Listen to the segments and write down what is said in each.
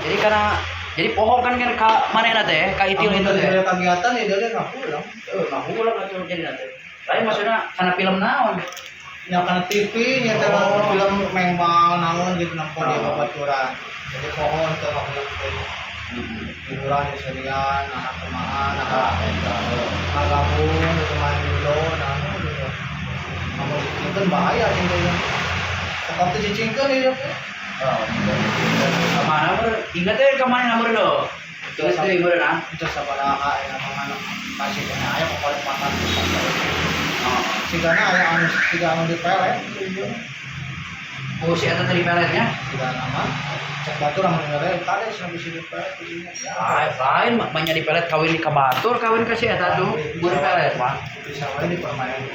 Jadi karena jadi poho kan kan ka manehna teh, ka itil itu teh. Ada kegiatan ya dia ngapulang. Heeh, ngahulang atuh jadi teh. Lain maksudnya karena film naon? Ya karena TV nya teh film mengbal naon gitu nempo di babaturan. Jadi pohon teu ngahulang teh. Hiburan di serian, nah kumaha, nah ngagabung gitu main ludo, nah gitu. Kamu cicingkeun bahaya sih teh. Tetap teh cicingkeun ieu teh. Oh, kemana ber? Ingat teh kemana ber do? Ingat teh ber ah. Itu sabaraha ya mana kasih kena aya pokoknya patah. Oh, Sigana aya anu siga anu di pelet gitu. oh si eta tadi peletnya? Siga nama cek batur amun ngere kade cenah bisi di pelet isinya. Ya, Lain, lain banyak di pelet kawin di kabatur kawin ke si eta tuh, gue di pelet mah. Bisa wae dipermainkan.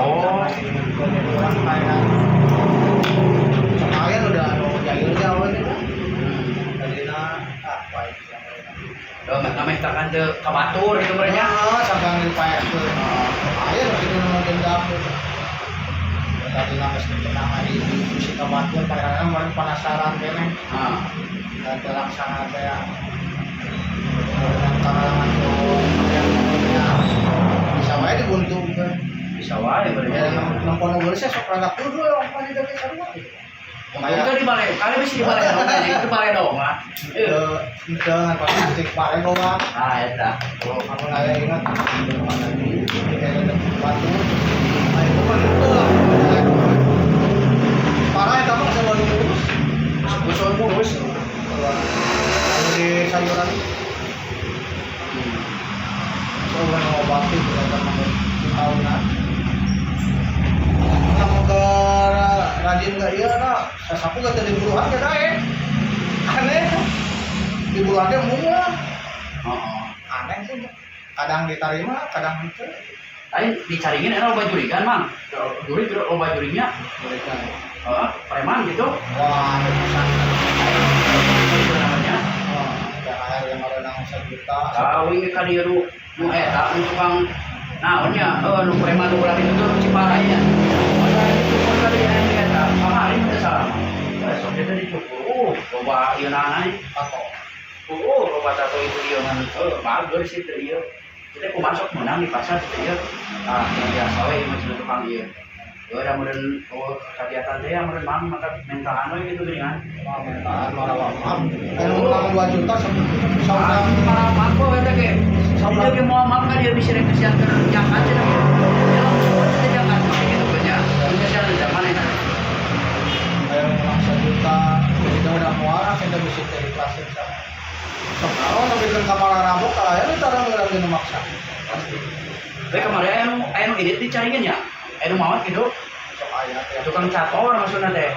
Oh. Orang kayak lumayan udah anu jahil jauh ini kan. Tadina apa itu yang mereka. Oh, ngameh kan teu kabatur gitu merenya. Ah, sampai dipaekeun. Aya nu kitu nu dendam gitu. Tadi nama tenang hari si kabatur padahal meureun penasaran keneh Ah. dan terlaksana teh dengan kalangan tuh yang punya bisa wae dibuntukeun. Bisa wae Ya merenya. nempon nu geus sok rada kudu lah di deket sarua gitu. Kayak di balai, kali bisa di balai dong, itu balai dong ah. Eh, Itu ngan pasti cek pare doang. Ah, eta. Kalau kamu nanya ingat, mana di kayak batu. Nah itu kan itu lah. Parah ya kamu bisa baru ngurus. Usul ngurus. Kalau di sayuran, so orang ngobati bukan sama tahunan. Kamu ke rajin gak iya nah, sasapu gak tadi buruhan gak dae. Aneh. Di buruhan teh murah. Heeh. Aneh sih. Kadang diterima, kadang itu. Lain dicaringin enak loba jurigan, Mang. Juri loba jurinya, Mereka. heeh, preman gitu. Wah, ada pisan. Itu namanya. Wah, THR yang ada nang sejuta. Tahu ini ka dieu nu nu eta nu tukang naon nya, heuh nu preman nu ulah itu tuh Ciparai nya. Ada itu kali ini eta kamari teu salah. Eh, sok eta dicukur. Loba ieu nana. Tato. Loba tato itu ieu ngan heuh bager sih teu ieu. Kita kumaha sok menang di pasar teu ieu. Ah, yang biasa we ieu mah cenah tukang ieu. Udah meureun oh kegiatan teh ya meureun mang maka mentahan we gitu geuningan. Wah, mentaan marah maaf. Anu menang 2 juta Ah, saudara. marah mampu eta ge. Dia ge moal maaf kan dia bisa rek kesian jangan cenah ge. Dia langsung cenah jangan gitu nya. Kesian zaman eta. Kayak menang sejuta. Jadi kita udah muara, kita bisa dari kelas sama. Sok naon tapi kan kamar rambut kalau ya taruh orang dina maksa. Pasti. Tapi kemarin aya nu aya nu edit dicaringin ya. Aya nu maot gitu. Sok aya teh. Tukang cator maksudna teh.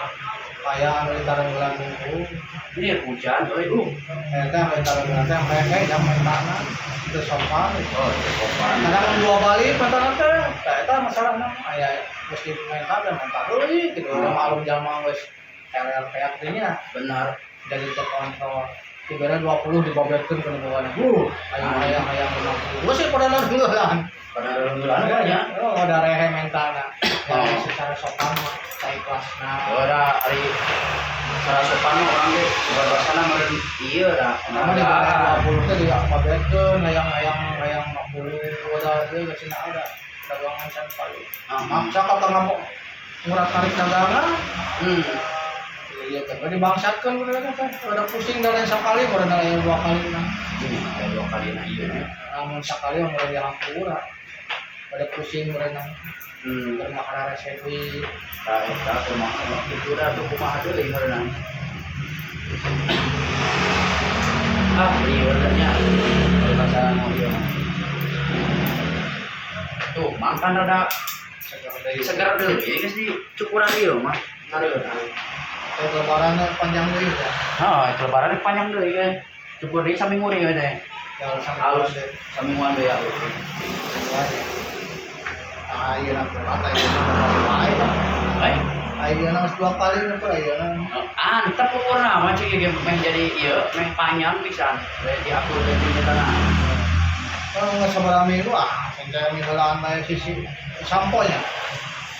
Aya anu ditaruh bulan minggu. Ini ya hujan euy. Eta anu ditaruh bulan teh kayak jam mentana itu sopan. Oh, sopan. Kadang dua balik mentana teh, tah eta masalahna aya geus di menta dan menta deui gitu. Udah malum jalma geus LL kayak nya Benar. Jadi terkontrol. Dibere 20 dibabetkeun ke bawahna. Aya hayang hayang 50. Geus sih pada nunggulan. Pada nunggulan kan ya. Oh, ada rehe mentana. Ya, Oh. secara sopan mah tak ikhlasna. Ora ari secara sopan mah urang ge subabasana meureun ieu da. Nama di bawah 20 teh dibabetkeun hayang hayang hayang 50 udah deui geus cenah ada dagangan can paling. Maksa ka tengah ngurat tarik dagangan. Iya, kan dibangsatkeun kudu teh. Udah pusing dan lain sakali, udah aya dua kali nah. Aya dua kali na ieu nya. Lamun sakali mah udah dihampura. Pada pusing udah nang bermakna resep. Tah eta kumaha kitu da tuh kumaha deui meureunna. Ah, lieur da nya. Bahasa mau ieu mah. Tuh, makan rada Seger deui. Seger deui geus di cukuran ieu mah. Ngareuna. Kayak lebaran panjang deui ya. Heeh, itu lebaran panjang deui kan. Cukur deui saminggu deui teh. Ya sampai Halus samingguan deui halus. Ah, iya nak berat, ayeuna bakal wae. Baik. Ayeuna geus dua kali nih ayeuna. Antep ukurna mah cik ieu meh jadi ieu meh panjang pisan. We diakur teh tanah. Kalau nggak sabaraha minggu ah, sampai mingguan bae sisi samponya.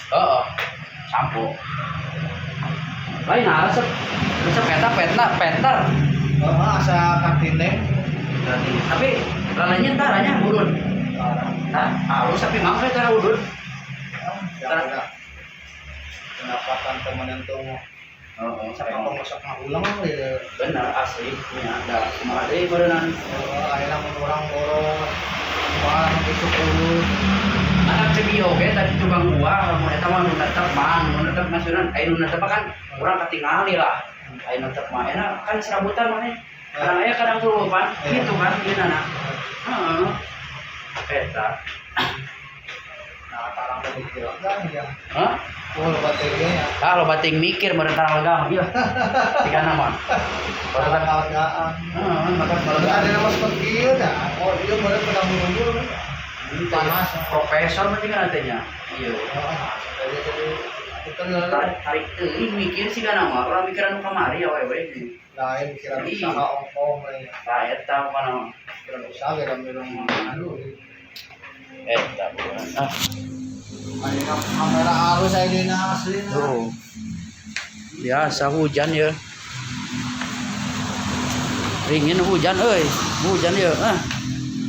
Heeh. Sampo. Lain resep resep eta petna penter. Heeh, Asa Kartini. Berarti tapi lalanya taranya udud. Sekarang. Tah, halus tapi mang we tara udud. Ya udah. Pendapatan teman yang tuh Heeh, sampai sampai kok masak ulang gitu. Bener asli nya da kumaha deui beureunan. Akhirnya mun urang boros. Wah, itu sepuluh. Anak cek ieu oge tadi tukang buah mun eta mah nu netep mah nu netep maksudna aya nu netep mah kan urang katingali lah. Aya nu netep mah enak kan serabutan mah nih. Kadang aya kadang pan gitu kan ieu na. Heeh. Eta. Nah, tarang mikir kan ya. Hah? Oh, loba teuing ya. Ah, loba teuing mikir meureun tarang lega mah ieu. Tigana mah. Tarang kalegaan. Heeh, maka Kalau ada nama seperti itu dah. Oh, iya boleh pedang dulu. Panas. Profesor berarti kan artinya. Iya. Jadi jadi itu Tarik tarik teuing mikir sih kan mah. Urang mikiran nu kamari ya we we. lain pikiran usaha ongkong lain. Tah eta mana. Pikiran usaha kira minum aduh. Eta. Ah. Ayeuna kamera halus ayeuna asli. Tuh. Biasa hujan ya. Ringin hujan euy. Hujan ya. Ah.